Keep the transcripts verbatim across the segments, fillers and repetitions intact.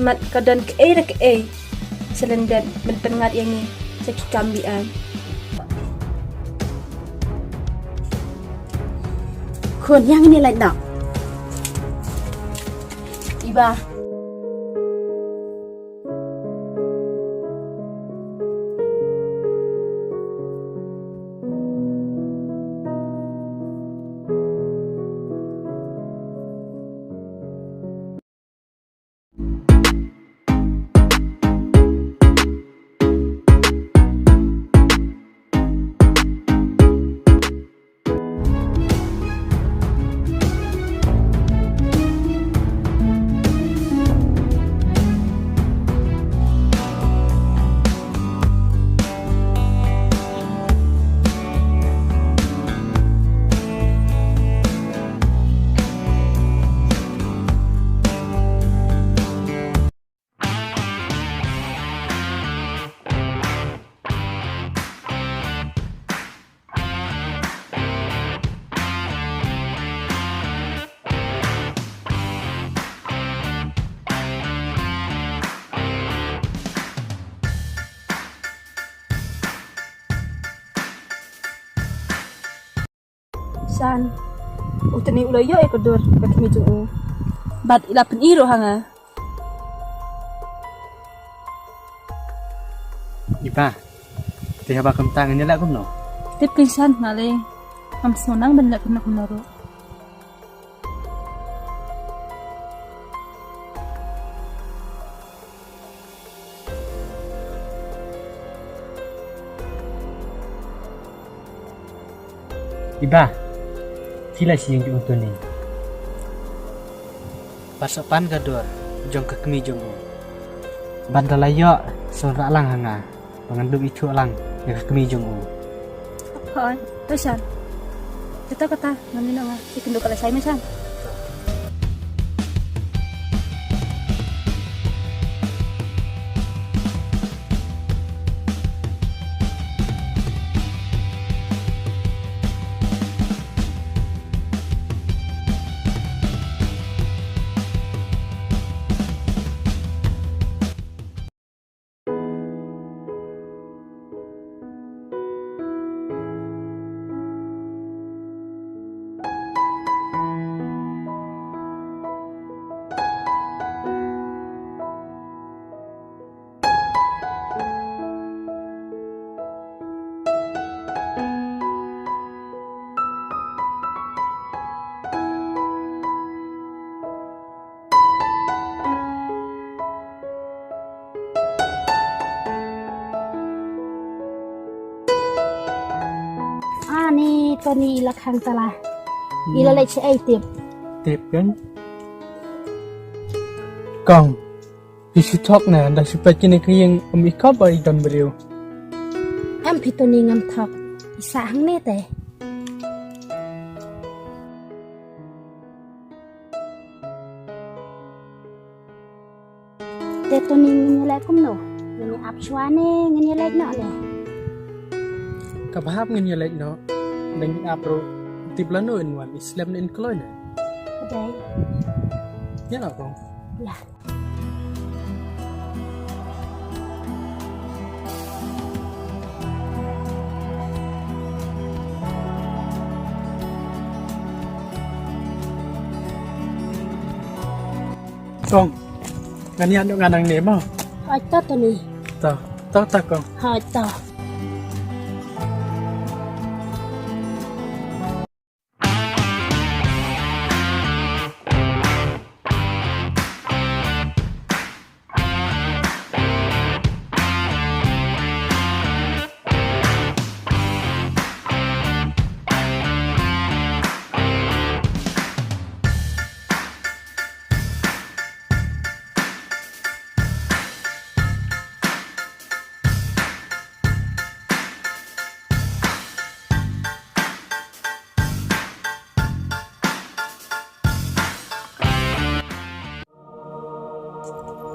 Mat ka don kaei re kaei. Sa lyndet ban pynngat ïa ngi sa ki kam biang. Khun, ïa ngin ïa leit noh. Iba. San. U tani u la ïoh ïa ka dur ka kmie jong u. Bad i la pyni ruh ha nga. Iba. Te haba kumta ngan ïaleh kumno? Tip kein San, nga lei. Ngam sngew nang ban leh kumno kumno ruh. Iba, phi la shu ïeng jong u Tony. Bad sa pan ka dur jong ka kmie jong u. Bad da la ïoh sngewrah lang ha nga ba ngan dup ithuh lang ïa ka kmie jong u. Hooid, to San. Kata kata, ngan ïeh noh nga. Ïa kynduh ka lashai me San. Ani Tony i la khang tala. I la leit shaei tip? Tip kan? Kong. Phi shu thok ne, da shu peit kine ki ïing, ym i kop ba i don briew. Em phi Tony, ngam thok. I sah hangne te. Te Tony, ngin ïaleh kumno? Ngin ïa ap shuwa ne ngin ïaleh noh ne? Kaba hap ngin ïaleh noh. Nang ap ruh tip lano in wan, i slem ne in kloi ne. Ka dei. Ïa noh kong. Ïa. Kong, ngan ïaid noh nga nangne mo. Hooid to Tony. To, to to kong. Hooid to.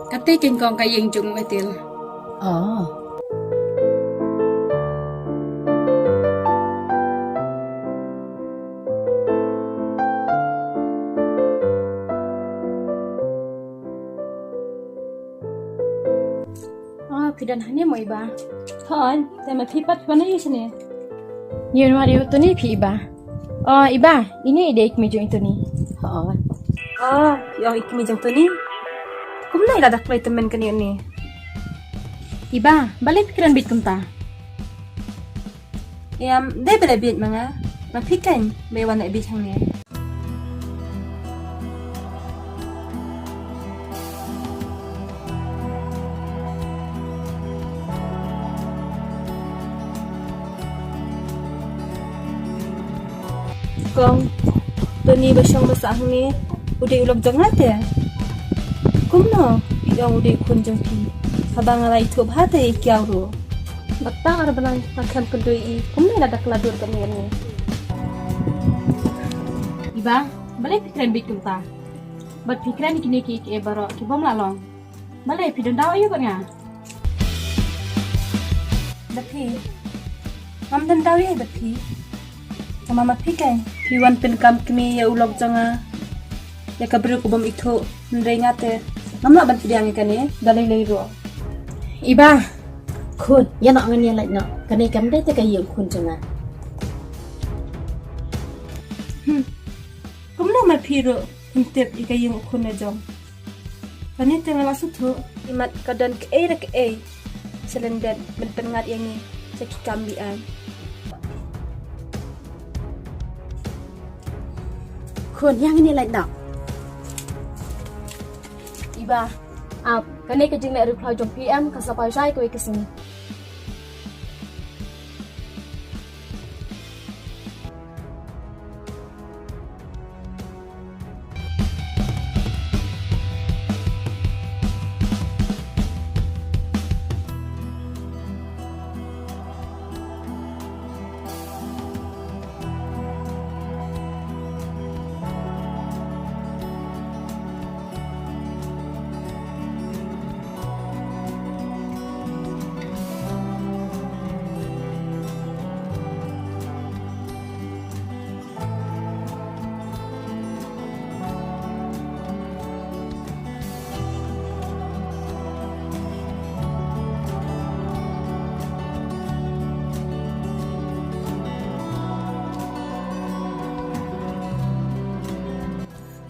Kata keiñ kong ka ïing jong u Etil. Oh. Phi don hangne mo Iba? Hooid, te ma phi pat phi wan aïu shane? Ïa wan ïa u Tony phi Iba. O Iba, ine i dei i kmie jong i Tony. Hooid. O, phi ong i kmie jong Tony. Kumno i la da kloi tymmen kane une? Iba, balei phi kren beit kumta? Em, dei ba leh beit ma nga. Ma phi keiñ ba wan leh beit hangne. Kong, Tony ba shong ba sah hangne, u dei u lok jong nga te. Kumno phi ong u dei u khun jong phi, haba nga la ïathuh bha te ïa kiaw ruh. Bad tang ar bnai nga khlem kynduh ïa i, kumno i la da kylla dur kane kane. Iba, balei phi kren beit kumta? Bad phi kren ïa kine kiei kiei baroh ki bym lah long. Balei phi don daw aïu bad nga? Bad phi, ngam don daw ïa bad phi. Tangba ma phi keiñ, phi wan pynkam kmie ïa u lok jong nga, ïa ka briew ka bym ithuh, hynrei nga te ngam lah ban pdiang ïa kane da lei lei ruh. Iba. Khun, ïa noh ngan ïa leit noh. Kane kam dei te ka ïing khun jong nga. Hmm. Kumno ma phi ruh phin tip ïa ka ïing khun la jong? Kane te nga la sngewthuh. Imat ka don kaei re kaei sha lyndet ban pynngat ïa ngi sha ki kam biang. Khun, ïa ngin ïa leit noh. Iba, ap, kane ka jingleh riewkhlaw jong phi em, ka sa paw shai kawei ka sngi.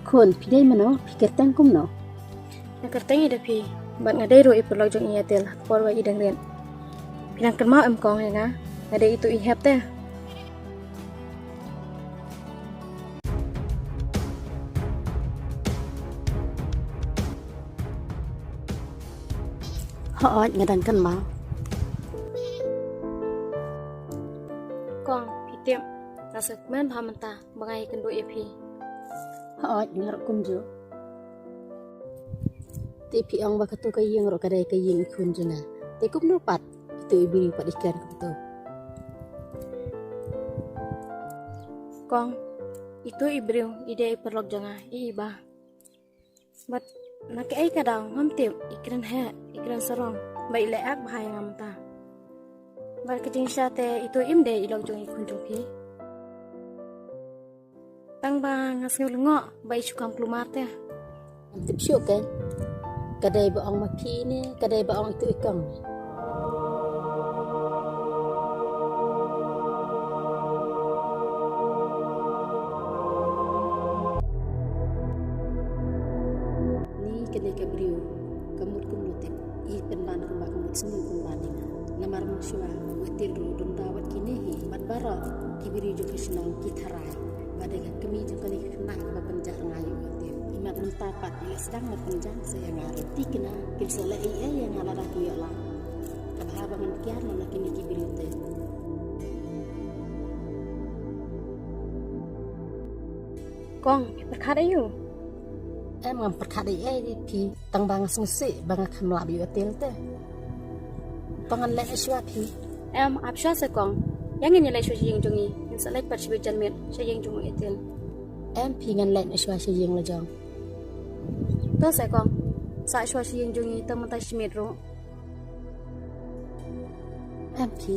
Khun, phi dei mano, phi kyrteng kumno? Nga kyrteng Ida phi, bad nga dei ruh i paralok jong i Atel, ha ka por ba i dang rit. Phi nang kynmaw em kong ïa nga, nga dei itu i hep te. Hooid, nga dang kynmaw. Kong, phi tip, nga sngewkmen bha mynta ba nga ïakynduh ïa phi. Hooid, nga ruh kumjuh. Te phi ong ba katu ka ïing ruh ka dei ka ïing i khun jong nga. Te kumno pat itu i briew pat i kren kumtu? Kong, itu i briew i dei i paralok jong nga, i Iba. Bad na kaei ka daw ngam tip, i kren heh, i kren sarong, ba i leh ak bha ïa nga mynta. Bad ka jingshisha te itu im dei i lok jong i khun jong phi. Tang ba nga sngew lyngngoh ba i shu kam kulmar te. Ngam tip shuh keiñ. Ka dei ba ong ma phi ne ka dei ba ong itu i kong? Ni kane ka briew ka mut kumno tip, i pynban kumba ka mut sniew pynban ïa nga. Namar mynshuwa u Atel ruh u don daw bad kine hi, bad baroh ki briew jong ka shnong ki tharai ba dei ka kmie jong kane ka khynnah kaba pynjah rngai ïa u Atel. Imat mynta pat i la sdang ban pynjah sa ïa nga ruh. Te kine kin sa leh ei ei ïa nga lada ki ïoh lang. Ka bha ba ngan kiar noh na kine ki briew te. Kong, phi pyrkhat aïu? Em, ngam pyrkhat ei ei phi, tang ba nga sngewsih ba nga kham lah ïa u Atel te. To ngan leit noh shuwa phi. Em, ap shuwa se kong. Ïa ngin ïa leit shuwa sha ïing jong ngi, ngin sa leit pat shibit janmiet sha ïing jong u Atel. Em phi, ngan leit noh shuwa sha ïing la jong. To se kong. Sah shuwa sha ïing jong ngi tang mynta shimiet ruh. Em phi.